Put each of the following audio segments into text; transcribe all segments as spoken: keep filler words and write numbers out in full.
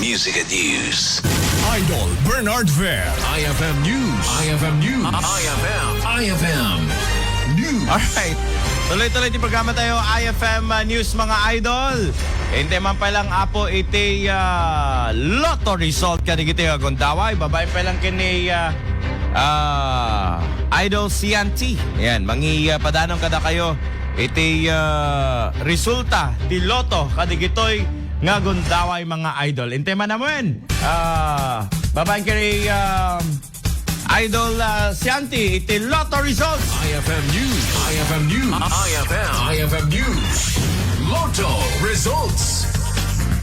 Music and news. Idol Bernard Ver. I F M News. I F M News. I F M. I F M News. Alright. Tuloy-tuloy ti programa tayo, I F M, ah, News, mga idol. Intay man pay lang, Apo, iti, ah, lotto result kadagiti agundaway. Babaen pay lang ken ni, ah, ah, Idol Sianti. Ayan, mangi, ah, padanon kadakayo iti, ah, resulta ti lotto kadagitoy nga agundaway, mga idol. Intay man amuen. Ah, babaen ken ni, ah, Idol, ah, Sianti, iti lotto results. I F M News. I F M News. I F M. I F M News. Lotto results.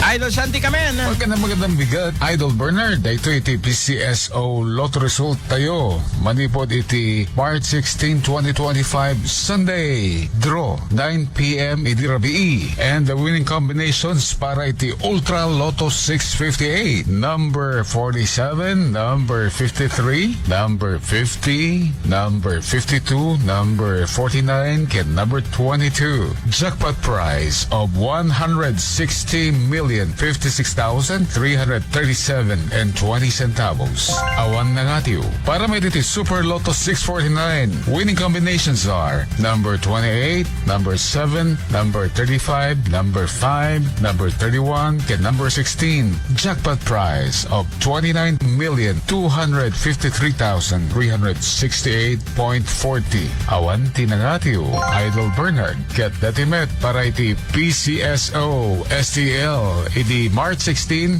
Idol Sianti kamin. Magandang, magandang bigat, Idol Bernard. Daytoy iti P C S O lotto result tayo manipud iti March sixteen, twenty twenty-five, Sunday draw, nine p m idi rabii. And the winning combinations para iti Ultra Lotto six fifty-eight, number forty-seven, number fifty-three, number fifty, number fifty-two, number forty-nine, ken number twenty-two. Jackpot prize of one hundred sixty million fifty-six thousand three hundred thirty-seven and twenty centavos. Awan nangatiw. Para met iti Super Lotto six forty-nine, winning combinations are number twenty-eight, number seven, number thirty-five, number five, number thirty-one, ken number sixteen. Jackpot prize of twenty-nine million two hundred fifty-three thousand three hundred sixty-eight point forty. Awan ti nangatiw, Idol Bernard, ket daytoy met para iti P C S O S T L idi March sixteen,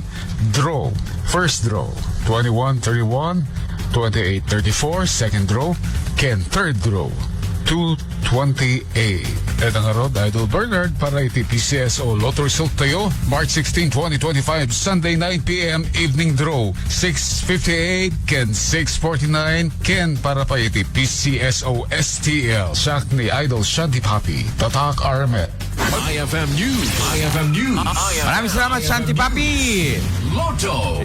draw. First draw, twenty-one thirty-one, twenty-eight thirty-four, second draw, ken third draw, two twenty-eight. Ita ngarud, Idol Bernard, para iti P C S O lotto result tayo, March sixteen, twenty twenty-five, Sunday, nine p m, evening draw, six fifty-eight ken six forty-nine, ken para pay iti P C S O S T L. Siak ni Idol Shanti Papi, Tatak Armet. I F M News. I F M News. Maraming salamat, Shanti Papi. Lotto